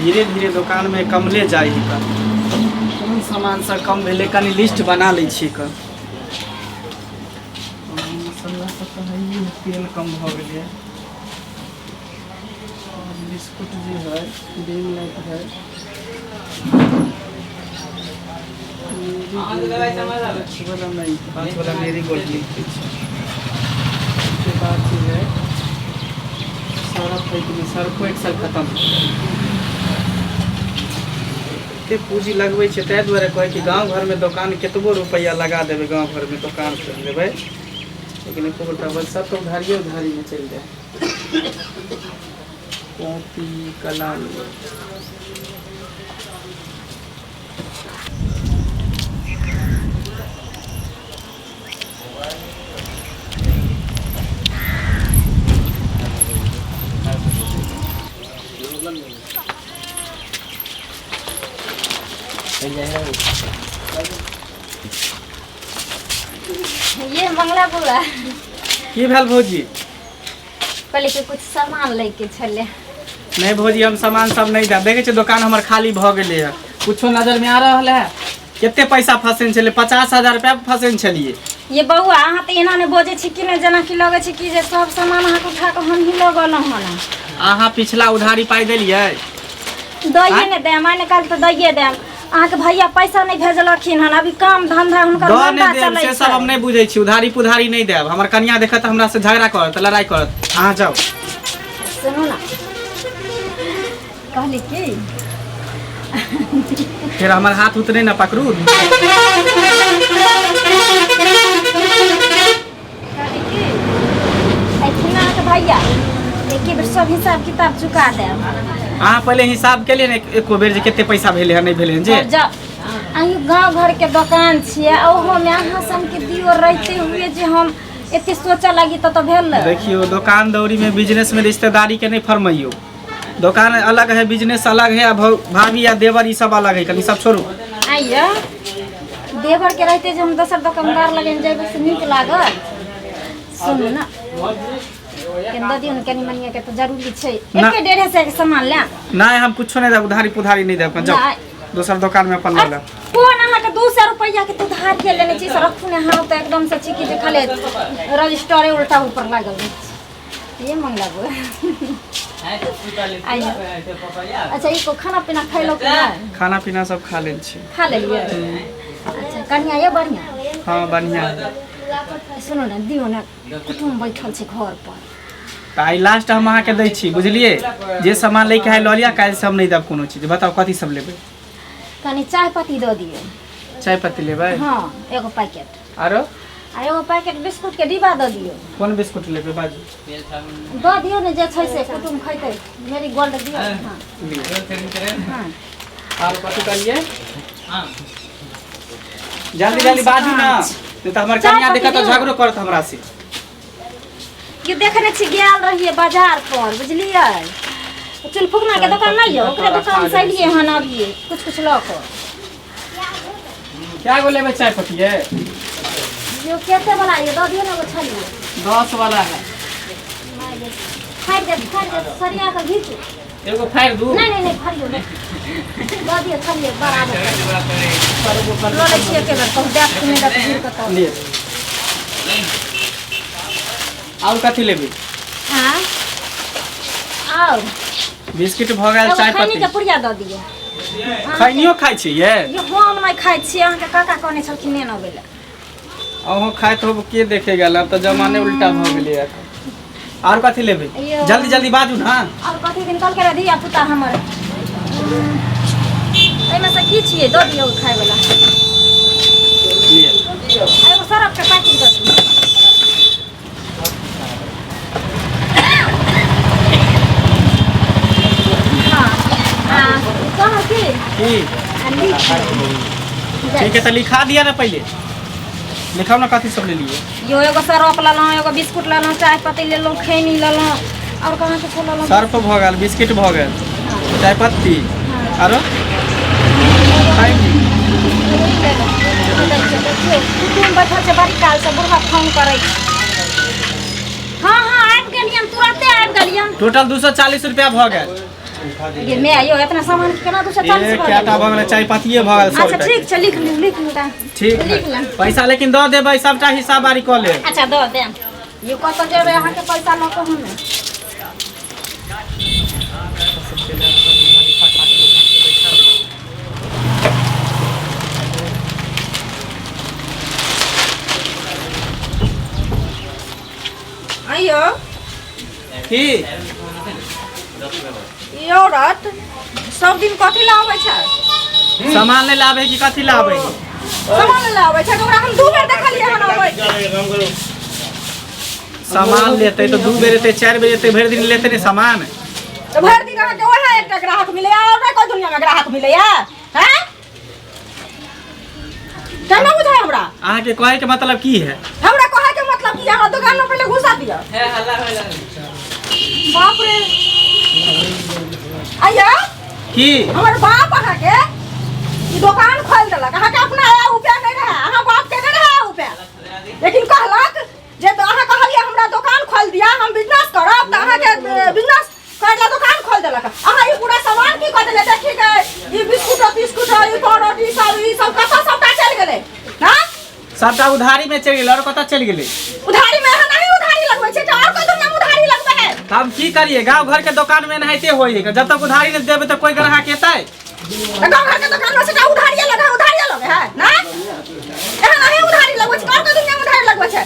धीरे धीरे दोकानमे कमले जाइ है कऽ। कोन सामान सब कम भेलै, कनि लिस्ट बना लै छियै कऽ। मसाला सब तऽ हइए है, तेल कम भऽ गेलै, बिस्कुट जे है, क्रीम लाइट है, वाला नहीं, 5 वाला मेरी गोल्ड लिख दै छै। के बाद जे है सर्फ है कि नहि? सर्फो एक साल खतम। एते पूँजी लगबै छै, ताहि दुआरे कहै कि गाँव घरमे दोकान कतबो रुपैआ लगा देबै, गाँव घरमे दोकान खोलि लेबै, लेकिन एको गोटा बस सब तऽ उधारिये उधारीमे चलि जाय। कॉपी कलम। ये मंगला बुआ। की भेल भौजी? कहली कि कुछ सामान लैके छलै। नहीं भौजी, हम सामान सब नहीं देब। देखै छियै दोकान हमर खाली भऽ गेलै हँ, कुछो नजरमे आ रहल है? कते पैसा फंसेने छलियै? 50,000 रुपया फंसेने छलियै। ये बौआ, अहाँ तऽ एना नहि बजै छी कि नहि, जेनाकि लगै छै कि जे सब सामान अहाँके उठा कऽ हमही लऽ गेलहुँ हन। अहाँ पिछला उधारी पाइ देलियै? दैये ने देम, आइ ने काल्हि तऽ दैये देम। अहाँके भैया पैसा नहि भेजलखिन हन, अभी काम धंधा हुनकर दऽ मन्दा नहि देब चलै से सब हम छै। नहि बुझै छी। उधारी पुधारी नहि देब। हमर कनिया देखत तऽ हमरा से झगड़ा करत, लड़ाइ करत। अहाँ जाउ। सुनू ने, कहली की फेर हमर हाथ उतरे न पकड़ू। कहली की एखन अहाँके भैया एके बेर सब हिसाब किताब चुका देब। अहाँ पहिले हिसाब केलियै ने एको बेर जे कते पैसा भेलै हन, नहि भेलै हन जे? जा, अहीं गाँव घरके दोकान छियै, ओहोमे अहाँ सनके दियो रहते हुए जे हम एते सोचऽ लागी तऽ भेल। देखियौ, दोकान दौरी में, बिजनेस में रिश्तेदारी के नहीं फरमाइयो। दोकान अलग है, बिजनेस अलग है, आ भाभी या देवर ई सब अलग है। कनी सब छोड़ू। आइयो देवर के रहते जे हम दोसर दोकानदार लगन जेबै से नीक लागत? सुनू ने, केन दऽ दियौ ने कनी मनिया के तऽ जरूरी छै। ना। एके 150 के सामान लेब। नहीं, हम कुछो नहीं देब, उधारी पुधारी नहीं देब। जाओ। नहि। दोसर दोकान में अपन लऽ लेब। कोन अहाँके 200 रुपैआ के तऽ उधार के लेने छी से रखू ने। अहाँ तऽ एकदम से छी कि जे खाली रजिस्टरे उल्टा ऊपर लागल रहै छै। ये मंगलाबू आइयो। अच्छा, ई को खाना पीना खैलौ कि नहि? खाना पीना सब खा लेल छी। खा लेलियै? अच्छा, कनिया ये बढ़िआँ? हाँ, बढ़िया है। सुनू ने, दियौ ने, कुटुम्ब बैठल छै घर पर। तऽ आइ लास्ट हम अहाँके दै छी, बुझलियै? जे सामान लैके है लऽ लिअ, काल्हि से हम नहि देब कोनो चीज। बताउ, कथी सब लेबै? कनि चाय पत्ती दऽ दियौ। चाय पत्ती लेबै? हँ, एगो पैकेट। आरो? आ एगो पैकेट बिस्कुट के डिब्बा दऽ दियौ। कोन बिस्कुट लेबै, बाजू। दऽ दियौ ने जे छै से, कुटुम्ब खैतै। मेरी गोल्ड दियौ। हँ। लिअ। हँ। आर कथी कहलियै? जल्दी जल्दी बाजू ने, नहि तऽ हमर चाय कनिया पत्ती देखत तऽ दियौ। झगड़ो करत हमरा से। ये देखने छी, गेल रहियै बाजार पर, बुझलियै? चुनफुकना के दोकान नहीं है, ओकरे दोकान से एलियै हन अभी कुछ कुछ लऽ कऽ। क्या गो लेबै चाय पत्ती ये? यो कते वाला ये दऽ दियौ ने एगो छलियै। 10 वाला है। फाड़ि देत, फाड़ि देत, सरिया कऽ घीचू। एगो फाड़ि दू? नहि नहि नहि, फाड़ियौ नहि, दऽ दियौ छलियै बराबर। लऽ लै छियै एके बेर, कहूँ देत कि नहि देत घूरि कऽ तब। लिअ, आओर कथी लेबै? आँय, आउ। बिस्किट भऽ गेल, एगो चाय खैनी के पत्ती। पुड़िया दऽ दियौ। खैनियो खाइ छियै? ये हम नहि खाइ छियै, अहाँके काका कहने छलखिन ने अबै लए। अहूँ खाइत होब, के देखे गेल? आब तऽ जमाने उल्टा भऽ गेलै। आओर कथी लेबै? यो। जल्दी जल्दी बाजू ने। आओर कथी दिन कहलकै रहए धिया पुता हमर। एहिमे से की छियै, दऽ दियौ खायवला। लिअ। आ एगो सरफ के पैकेट दऽ दियौ। हँ, आ कहलहुँ की की? आ लिख लियौ। ठीक है, तऽ लिखा दिया ने। पहिले लिखाउ ने, कथी सब लेलियै। यो, एगो सरफ लेलहुँ, एगो बिस्कुट लेलहुँ, चाय पत्ती लेलहुँ, खैनी लेलहुँ, आओर कहाँ किछो लेलहुँ? सर्फ भऽ गेल, बिस्किट भऽ गेल, चाय पत्ती, आरो खैनी। कुटुम बैठल छै बड़ी काल से, बुढ़वा फोन करै छै। हँ हँ, आबि गेलियन, तुरते आबि गेलियन। टोटल 240 रुपया भऽ गेल। ये मैं आयो इतना सामान के केना 240 ए भऽ क्या गेल? भऽ गेलै चाय पत्तिए भऽ गेल 100 अच्छा रुपैआ ठीक छै, लिख लू, लिख लू तऽ। ठीक है। लिख लेब। पैसा लेकिन दऽ देबै, सबटा हिसाब बारी कऽ लेब। अच्छा दऽ देब। ये कतऽ जेबै अहाँके पैसा लऽ कऽ हमे? आइयो की ई औरत सब दिन कथी लए आबै छै? सामान ले लाबै कि कथी लाबै? सामान लए आबै छै तऽ ओकरा हम दू बेर देखलियै हन आबै। सामान लेतै तऽ 2 बेर एतै, 4 बेर एतै, भरि दिन लेतै ने सामान। तऽ भरि दिन अहाँके वएह एकटा ग्राहक मिलैया और नहि कोइ दुनियामे ग्राहक मिलैया? हैं, केना बुझाय हमरा? अहाँके कहै के मतलब की है? हमरा कहै के मतलब की है, हमरा दुकान में पहिले घुसा दिअ। बाप रे, आइया की हमर बाप अहाँके ई दोकान खोलि देलक। अहाँके अपना आया उपाय नहि रहै, अहाँ बाप के नहि रहै उपाय, लेकिन कहलक जे तो अहाँ कहलियै हमरा दोकान खोलि दिअ, हम बिजनेस करब, तऽ अहाँके बिजनेस करे ला दोकान खोलि देलक। अहाँ ई पूरा सामान की कऽ देले? देखी के ई बिस्कुट तिस्कुट, ई पाउडर, ई सब, ई सब कतऽ सबटा चलि गेलै? हाँ, सबटा उधारी में चलि गेलै, और कतऽ चलि गेलै? उधारी में अहाँ नहीं उधारी लगबै छै तऽ और कोइ दुनिया में उधारी लगबै है? तऽ हम की करिए, गाँव घर के दुकान में एनाहिते होइ है, जब तक उधारी नहि देबै तऽ कोइ ग्राहक एतै? तऽ गाँव घर के दुकान में सबटा उधारिये लगे है, उधारिये लगे है ना? एहन अहीं उधारी लगबै छै, और कोइ दुनिया में उधारी लगबै छै?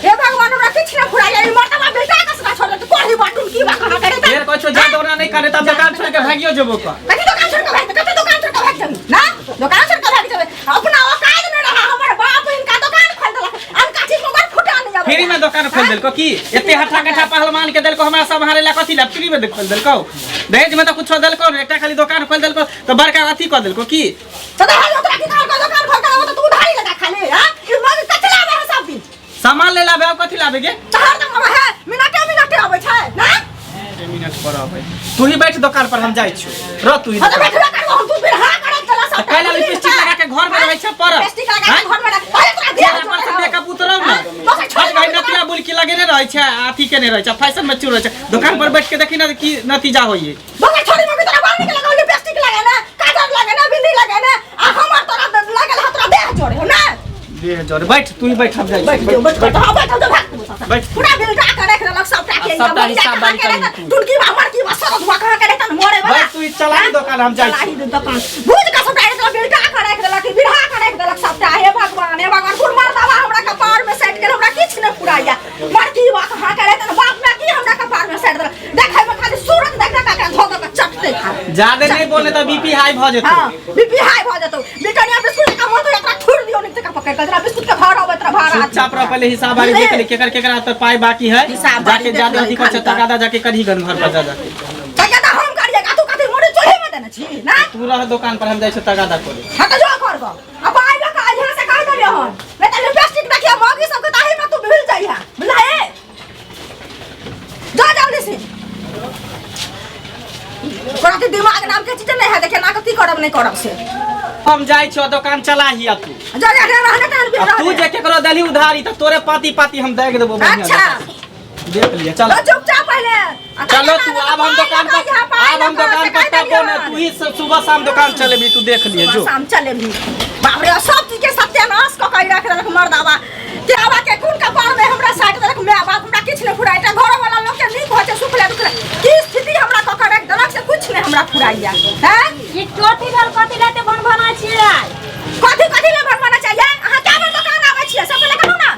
हे भगवान, हमरा किछु नहि फुराइया। ई मर्दबा बेटा के सदा छोड़ देत कोढ़ी बाटुन की बा कहाँ करे। फेर कहै छौ जा दौड़ा नहि करे तब दुकान छोड़ि के भागियो जेबो कऽ। कथी दुकान छोड़ के भागि, कथी दुकान छोड़ के भागि जेबी ना? दुकान छोड़ के भागि जेबै? अपना औकात नहि रहा, हमर बाप हिनका दुकान खोल देलक, अनका चीज में बड़ फुटा नहि आबै। फ्री में दुकान खोल देलको की? एते हट्ठा कट्ठा पहलवान के देलको, हमरा सब हारे ला कथी ला फ्री में खोल देलको? दहेज में तऽ कुछो देलको ने, एकटा खाली दुकान खोल देलको तऽ बड़का अथी कऽ देलको की? तऽ दहेज में तोरा की कहलको? दुकान खोल के देबो तऽ तू उधारी लगा खाली। हां, ई मग कथी लाबै है सब दिन? सामान ले लाबे, आब कथी लाबे गे? तऽ हरदम आबै है, मिनटे मिनटे आबै छै ना। मिनट पर आबै, तू ही बैठ दुकान पर, हम जाइ छियौ, रह तू ही हाँ, तऽ दुकान। बैठबे करबो हम, तू बिरहा करैत चला सब। कैला लिपस्टिक लगा के घर में रहै छै पर? लिपस्टिक लगा के घर में रह, अरे तोरा दिया पर से मेकअप उतरौ ने। दोसर छोड़। हट भाई, नतिया बुलकी लगेने रहै छै, अथी केने रहै छै, फैशन में चूर रहै छै। दुकान पर बैठ के देखी ने की नतीजा होइए। दोसर छोड़ी मम्मी, तोरा बाल निकल गेल, लिपस्टिक लगे ना, काजर लगे ना, बिंदी लगे ना, आ हमर तोरा लगल है, तोरा देह जोड़े हो ना। देह जोड़े। बैठ तू ही बैठ, हम जाइ। बैठ जो, बैठ, बैठ, हाँ बैठ जो, भाग तू सब। बैठ। पूरा बिल के रख देलक सबटा के। सबटा हिसाब बारी करी तू। टुनकी बा मरकी बा सरद बा कहाँ के रहतन मरे वाला। बैठ तू ही, चला ही दुकान, हम जाइ। चला ही दुकान, भूज के सबटा एक बिलटा के रख देलक, बिरहा के रख देलक सबटा। हे भगवान, हे भगवान, कुल मर्दवा हमरा कपार में सटि गेल, हमरा किछु नहि फुराइया। मरकी बा कहाँ के रहतन, बाप में की हमरा कपार में सटि देलक। देखै में खाली सूरत देख देख के धो धो के चटते खाली। जादे नहीं बोले तऽ बीपी हाई भऽ जेतौ। हाँ, बीपी हाई भऽ जेतौ। ब्रिटानिया बिस्कुट का मन तो एकरा छोड़ दियो, नहीं तका पकड़ के तोरा बिस्कुट के भाड़ा आबै, तोरा भाड़ा। चुपचाप रह, पहले हिसाब बारी देख ले केकर केकरा हाथ पर पाई बाकी है। हिसाब बारी जाके देख जादे लही अथी कर छै खाली। तगादा जाके करही गन घर पर जा जाके। तगादा हम करिएगा, तू कथी मोरे चूल्हे में देने छी ना? तू रह दुकान पर, हम जाइ छै तगादा करे। हाँ तो जो कर गो, अब आइबे का यहाँ से कह देबे हम, नहीं तो लिपस्टिक देखिए मौगी सबके ताही में तू भूल जाइहा, बुझले? जा जल्दी से। ओकरा के दिमाग नाम के चीज नहीं है, देखे ना कथी करब नहीं करब से। हम जाइ छौ, दुकान चला ही तू। जा जा रहने तहन भी। अब तू जे केकरो देलही उधारी तऽ तोरे पाती पाती हम दे देबो बढ़ियां अच्छा जकाँ। देख लिअ, चल। तो चुपचाप पहले आ चलो तू, आब हम दुकान पर, आब हम दुकान पर तबो ने, तू ही सुबह शाम दुकान चलेबी, तू देख लिए जो। शाम चले भी। बाप रे, सब चीज के सत्यानाश कऽ के रख देलक मर्दावा के आवा के कोन कपार में हमरा साटि देलक my बाप, हमरा किछु नहि फुराइ। एकटा घर वाला लोक के नीक होइ छै सुखले दुखले, की स्थिति हमरा कऽ के रखि देलक से किछु नहि हमरा फुराइया। हैं, ई कथी भेल? कथी लाते बन बना छियै आइ? कथी कथी ले भगवाना चाहिए? अहाँ क्या बेर दुकान आबै छियै सब पहिले कहू ना।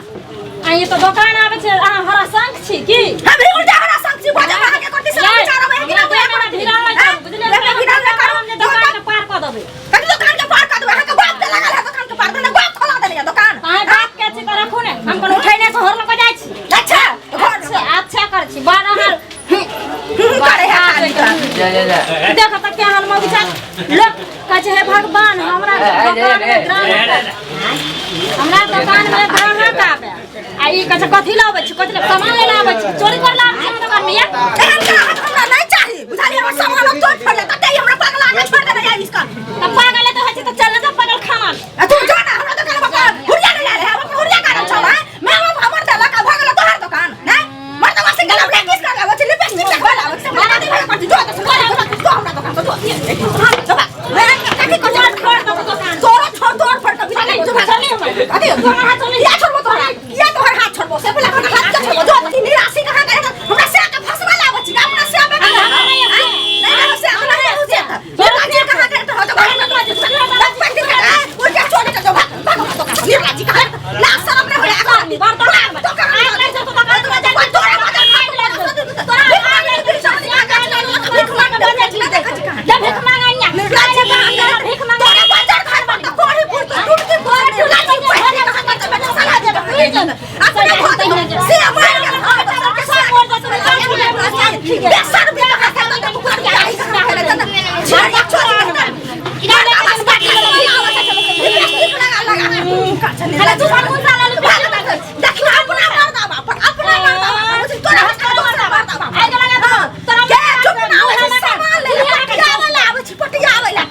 आ ई तो दोकान आबै छै, अहाँ हरा शंख छी की? हम ही उल्टा हरा शंख छी। भजब अहाँ के कथी से विचार आबै है कि ना? हमरा देह में भिड़ाबै छै, बुझलियै? देह में भिड़ाबै करू। हम जे दोकान के पार कऽ देबै। कथी दुकान के पार कऽ देबै? अहाँके बाप के लागल है दुकान के पार देने, बाप खोला देने दुकान। अहाँ बाप के छी तऽ रखू ने, हम कोनो उठैने से होर लऽ कऽ जाइ छी। अच्छा घर अच्छा अच्छा कर छी बड़ अहाँ करे है खाली का। देख तऽ केहन मौगी छै, लोक कहै छै हे भगवान हमरा दोकान में ग्राहक, हमरा दोकान में ग्राहक आबे, आ ई कहै छै कथी लाबै छी, कथी सामान ले लाबै छी, चोरी कर लाबै छी हमरा दोकान में या? एहन ग्राहक हमरा नहीं चाही, बुझलियै? हमर सामान हम तोड़ फोड़ लेतै, हमरा पगला के छोड़ देने है इसका। तऽ पागल तऽ होइ छै तऽ चल जा पागल खाना में। आ तू जो ना, हमरा दुकान पर हुरिया नहीं ले रहे, हम हुरिया कारण छौ। हां, मैं बाप हमर देलक आ भगल तोहर दुकान नै मर्दवा से गला ब्रेक कर लाबै छै, लिपस्टिक लगवा लाबै छै, हमरा नहीं भरे पड़ती। जो तो सुन।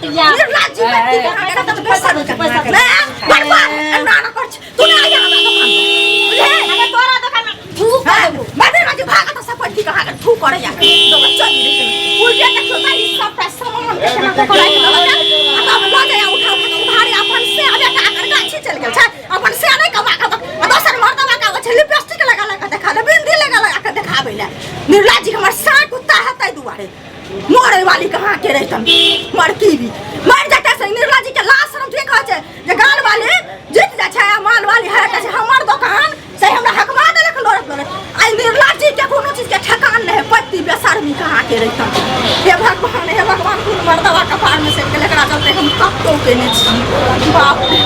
घटिया निर्लज्ज व्यक्ति के अहाँके तऽ पैसा दे, पैसा दे। बर्बाद एना ना कर छी। तू ना आइया हमरा दोकान पर। बुझले? अरे तोरा दोकान में थू कर देबो। बाबे राजू भागत सब पट्टी कहाँ के थू करे या दोकान चल उल्टे देखियो त ई सबटा सामान के केना कऽ राखि देलक आ तब लऽ जाय उठा उठा के उधारी अपन से आ बेटा अगर गाछी चलि गेल छै अपन से नहि कमा कऽ आ दोसर मर्दबा के आबै छै लिपस्टिक लगा लगा कऽ देखा ले बिंदी लगा लगा कऽ देखाबै ले निर्लज्ज जी हमर साँय कुत्ता है ताहि दुआरे मरे वाली कहाँ के रहितन मरकी भी मर जाता से निर्लज्ज जी के लाज शरम ठीक होइ छै जे गाल वाली जीत जाइ छै आ माल वाली हारि जाइ छै। हमर दोकान से हमरा हकमा देलक लड़त लड़त। आइ निर्लज्ज जी के कोनो चीज के ठेकान नहि है। पति बेशर्मी कहाँ के रहितन। हे भगवान, हे भगवान, कोन मर्दवा कपार में से गेल एकरा चलते हम कतौ केने छी। बाप रे।